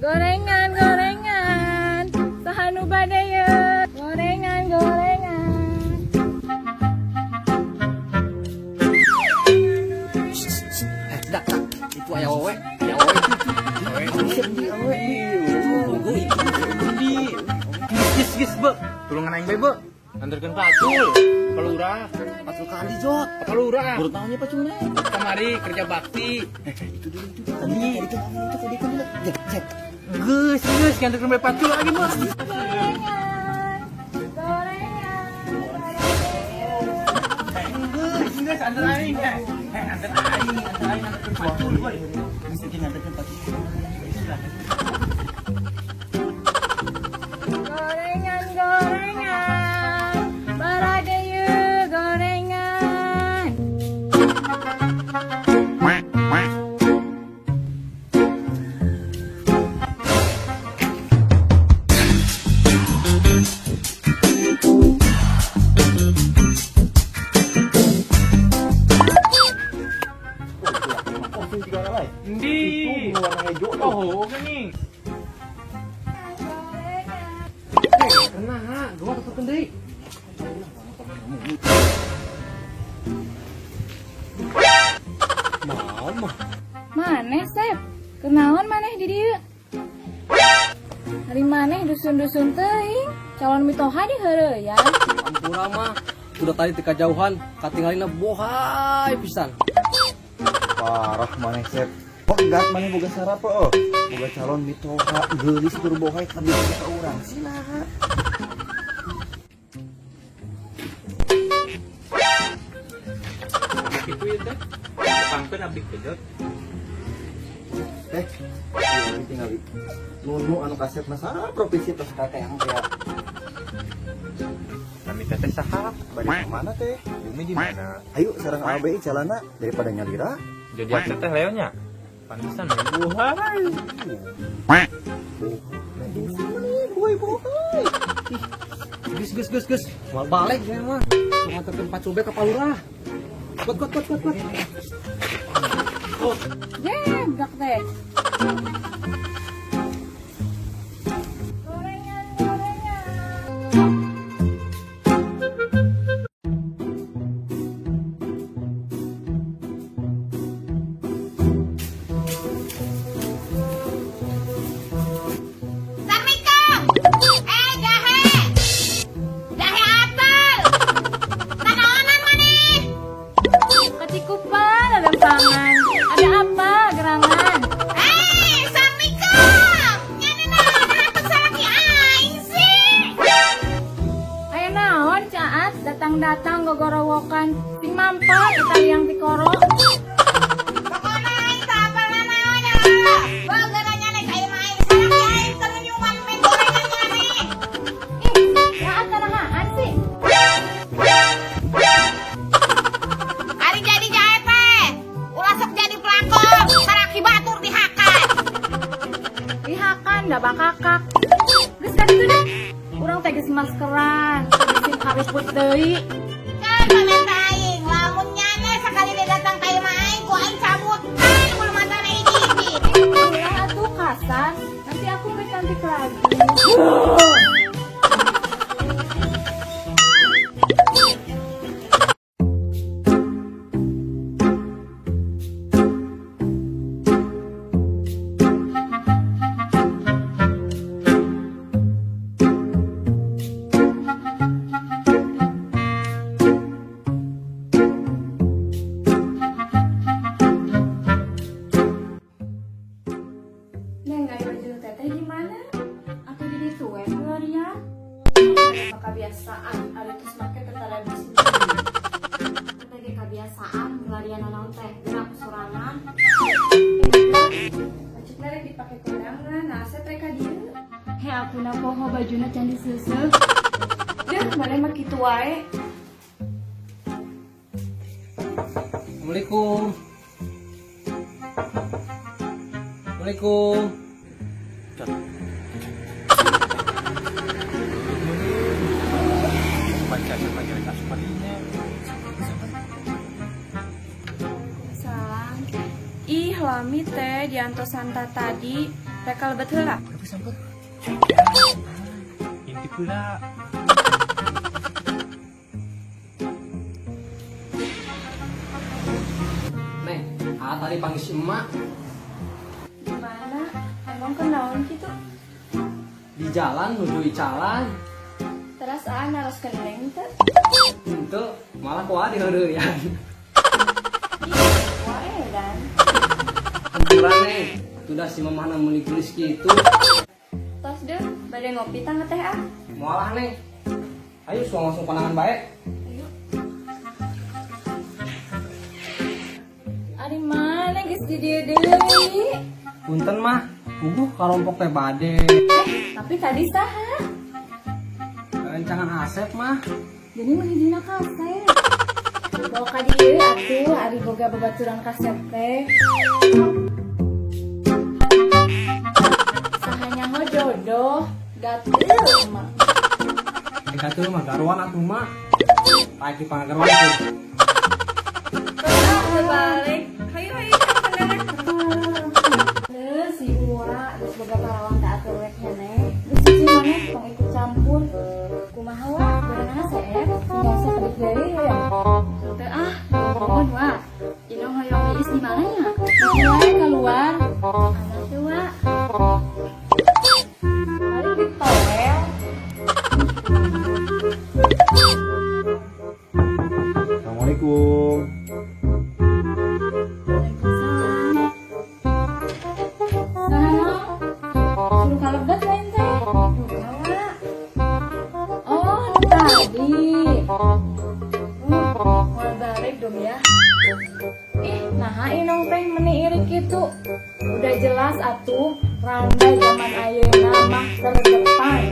Gorengan, gorengan. Saha nu bade ye? Gorengan, gorengan. Dak, dak. Itu aya awewe. Aya awewe itu. Awewe awewe. Tunggu itu. Di. Gis gis, Be. Tulungan aing bae, Be. Anterkeun pacul. Ka lurah. Pacul ka Andi, Jot. Ka lurah. Baru tahunya paculnya. Kamari kerja bakti. Itu dulu itu. Tadi itu tadi itu dulu. Cek. Geus, geus, nganterkeun bae pacul lagi, Bos. Gorengan. Gorengan. Geus, geus, anter aing. Anter aing, anterkeun pacul, boy. Geus nganterkeun pacul. Gorengan, gorengan. Barade yeuh gorengan. Endi. Oh, geuning. Kena, gua tuturkeun deui. Mama. Maneh, Sep. Kenaon maneh di dieu? Hari maneh dusun-dusun teuing, calon mitoha di heureuyan. Ampura mah, udah tadi teu kajauhan, katingalina bohai pisan. Parah maneh, Sep. Pegat maneh boga sarapa oh. Boga calon mitoha geulis tur bohai kabeh ka urang. Sinaha. Kitu ieu teh. Pangkeun abdi kejot. Teh, ieu tinggal nunu anu kasepna saha provinsi tos kateang teh. Nami teteh saha? Bade ka mana teh? Bumi di mana? Ayo sareng ABI calana daripada nyalira. Jadi teteh Leo nya. Pantesan buhai. Buhai, buhai. Geus geus geus geus. Moal balik saya mah. Nganterkeun pacul bae ka Palurah. Kuat kuat kuat kuat kuat. Ye, budak teh. Gorengan, gorengan. Assalamualaikum. Jahe. Jahe apel. Nanaonan maneh? Kecikupan lempangan. Ada apa gerangan? Assalamualaikum. Nyane naon hatur salaki aing sih? Aya naon caat datang-datang gogorowokan sing mampal eta liang tikoro. Pokona aing teu apal nanaon ya. Boga nyane ka imah aing salaki aing teu nyuman mie gorengan nyane. Ih, caat kanahaan sih? Ari jadi jahe teh. Ulah sok jadi pelakor, salaki batur dihakan. Dihakan da bakakak. Geus ka ditu deh. Urang teh geus maskeran, geus kariput deui. Kan pamenta aing, lamun nyane sakali deui datang ka imah aing ku aing cabut. Kan bulu matana hiji-hiji. Ulah atuh kasar, nanti aku nggak cantik lagi. Kebiasaan, ari terus make teh tara bisnis. Teh ge kebiasaan larian naon teh, geura ku sorangan. Bajuna rek dipake kondangan, nah Asep rek ka dieu. He aku na poho bajuna can diseuseuh. Deuh, maneh mah kitu wae. Assalamualaikum. Assalamualaikum. Baca siapa kira asup dinya. Salam. Ih, lami teh diantosan tadi, rek kalebet heula. Intip heula. Neng, tadi panggil si emak. Gimana? Emang kenaon kitu? Di jalan nuju icalan. Teras aa naroskeun neng teh? Henteu, malah ku aa diheureuyaan. Ih, wae dan. Hampura neng, atuh si mamahna meuli geulis kitu. Tos deuh, bade ngopi tah teh ah. Moal ah neng. Ayo suang langsung pandangan bae. Ayo. Ari mana geus di dieu deui? Punten mah, puguh karompok teh bade. Tapi tadi saha? Rencangan Asep mah. Jadi mah hijina kasep. Bawa ka dieu atuh ari boga babaturan kasep teh. Saha nyaho jodoh, gatel mah. Gatel mah garuan atuh mah. Pagi pangagarwan tuh. Balik. Hayu hayu kondangan. Leuh si Ura geus boga parawang ka atuh rek keneh. Geus cicing maneh tong ikut campur. Kumaha wa gorenganna seep, tinggal sakedik deui ya. Teu ah, nuhun wa. Inong hoyong iis di mana nya? Wae keluar. Anak teu wa. Paling di toel. Assalamualaikum. Waalaikumsalam. Saha? Suruh kalebet lain teh. Duka wa. Oh, tadi. Mau balik dong ya. Ih, naha inong teh meni iri kitu. Udah jelas atuh randa zaman ayeuna mah terdepan.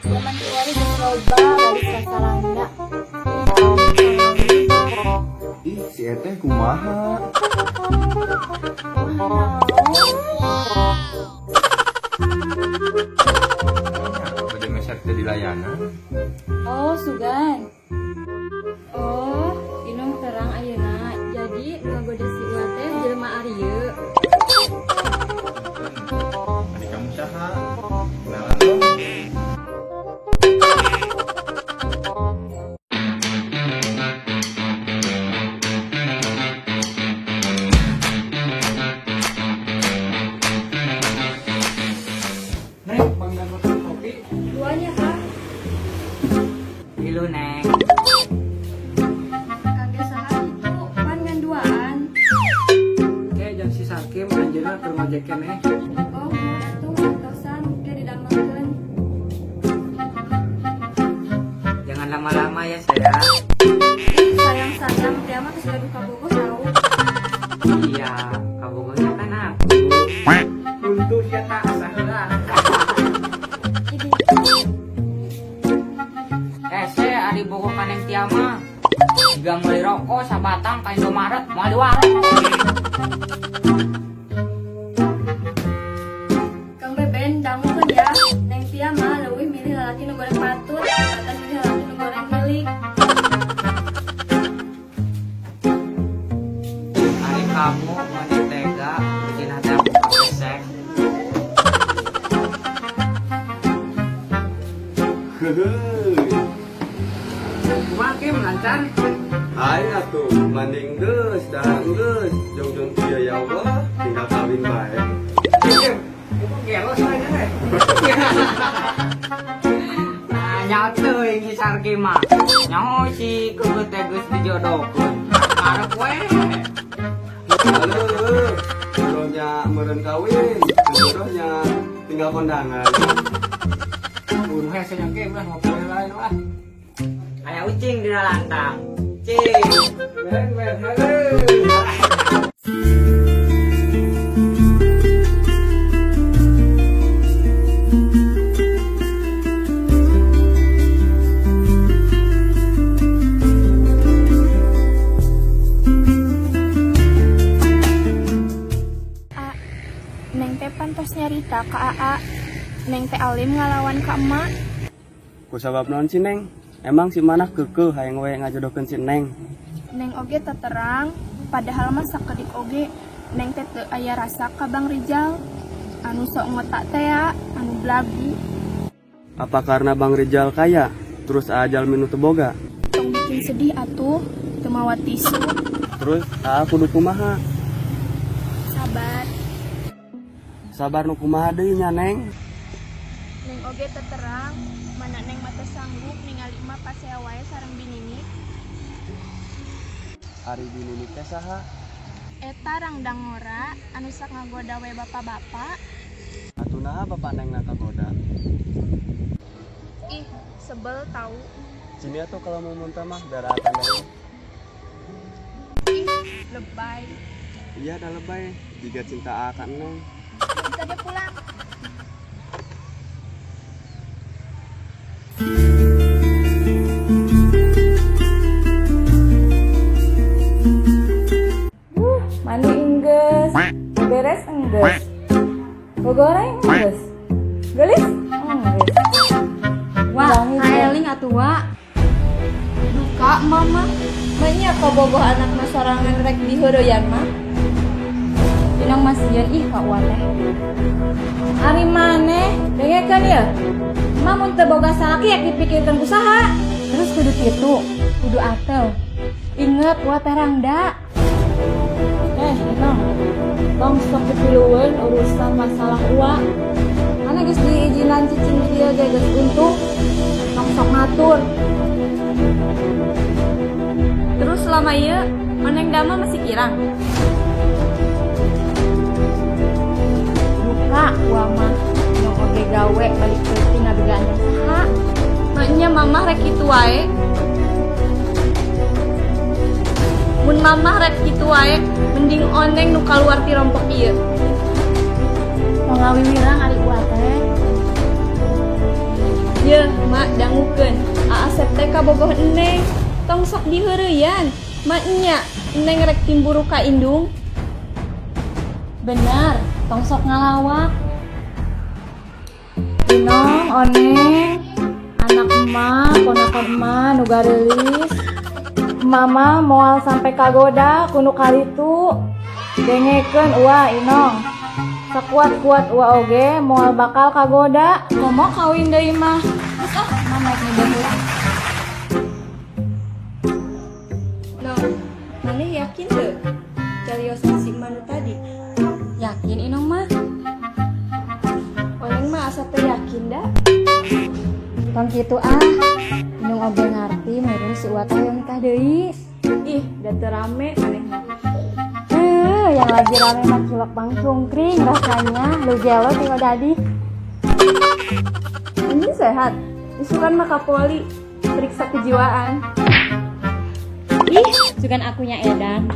Zaman kiwari geus loba balik sasaranda. Ih, si Eteh kumaha? Bade meser teh dilayanan. Oh, sugan. Oh, inong terang ayeuna. Jadi ngagoda si Uwa teh jelema arieu. Ari kamu saha? Kenalan dong. Neng, panggilan kopi. Duanya, Kak. Ilu neng. Kang ge saha kitu, pan ngan duaan. Oke, jangan si Sakim anjeunna keur ngojek keneh. Oh, atuh antosan ge didamelkeun. Jangan lama-lama ya sayang. Ih, sayang-sayang dia mah geus gaduh kabogoh tau. Iya, kabogohnya kan aku. Untung sia tak asa heula. Hese ari bogoh ka Neng Tia mah. Jiga meuli rokok sabatang ka Indomaret moal diwarok. Kang Beben dangukeun ya. Neng Tia mah leuwih milih lalaki nu goreng patut, batan milih lalaki nu goreng milik. Ari kamu meni tega bikin hati aku kapesek. Hehehe. Kumaha Kim lancar? Aing atuh mandi geus, dahar geus, jongjon kieu ya Allah, tinggal kawin bae. Kim, itu gelos lain teh. Nah, nyaho teuing si Sarki mah. Nyaho si keukeuh teh geus dijodohkeun. Karep we. Halo, jodohnya meureun kawin, jodohnya tinggal kondangan. Nu hese nya ge ulah ngopi lain lah. Aya ucing dina lantang. Cing. Ben ben heuh. Neng teh pantos nyarita ka Aa. Neng teh alim ngalawan ka emak. Ku sabab naon si Neng? Emang si manah keukeuh hayang we ngajodohkeun si Neng. Neng oge teu terang, padahal mah sakedik oge Neng teh teu aya rasa ka Bang Rijal. Anu sok ngotak tea, anu belagu. Apa karena Bang Rijal kaya, terus Aa jalmi nu teu boga? Tong bikin sedih atuh, teu mawa tisu. Terus Aa kudu kumaha? Sabar. Sabar nu kumaha deui nya Neng? Neng oge teu terang, mana Neng mah teu sanggup ningali emak pasea wae sareng Binini. Ari Binini teh saha? Eta rangdang ngora anu sok ngagoda we bapak-bapak. Atuh naha bapak Neng na kagoda? Ih, sebel tau. Sini atuh kalau mau muntah mah darah tandanya. Ih, lebay. Iya dah lebay, jika cinta Aa ka Neng. Bisa dia pulang. Mandi enggeus, beres enggeus, goreng enggeus, gelis enggeus. Wah, kaeling atuh wa. Duka mama, banyak kabogoh anak mah sorangan rek diheureyan mah. Inong mah sieun ih ka uwa teh. Ari maneh dengekeun ieu. Mah mun teu boga salaki yak dipikirkeun ku saha. Terus kudu kitu, kudu atel. Inget uwa teh rangda. Inong, tong sok dipilueun urusan masalah uwa. Mana geus diizinan cicing kieu ge geus untung. Tong sok ngatur. Terus selama ieu maneng damel masih kirang. Duka uwa mah nyong oge gawe balik peuting ngabegaan saha. Maknya mamah rek kitu wae. Mun mamah rek kitu wae, mending oneng nu kaluar ti rompok ieu. Tong ngawiwirang ari uwa teh. Yeuh, mak dangukeun. Aa Asep teh kabogoh eneng. Tong sok diheureyan. Maknya eneng rek timburu ka indung. Bener, tong sok ngalawak. Inong, oneng, anak emak, ponakan emak nu gareulis. Mama moal sampai kagoda ku nu karitu. Dengekeun uwa Inong. Sakuat-kuat uwa oge moal bakal kagoda. Komo kawin deui mah. Geus ah, mama rek ngider heula. Nong, maneh yakin teu cariosan si emak nu tadi? Yakin Inong mah. Oneng mah asa teu yakin da. Tong kitu ah. Inong oge ngarti meureun si uwa teh hoyong nikah deui. Ih, da teu rame maneh mah. Yang lagi rame mah cilok Bang Cungkring rasanya. Lu gelo tinggal dadi. Ini sehat. Isukan mah ka poli, periksa kejiwaan. Ih, sugan akunya edan.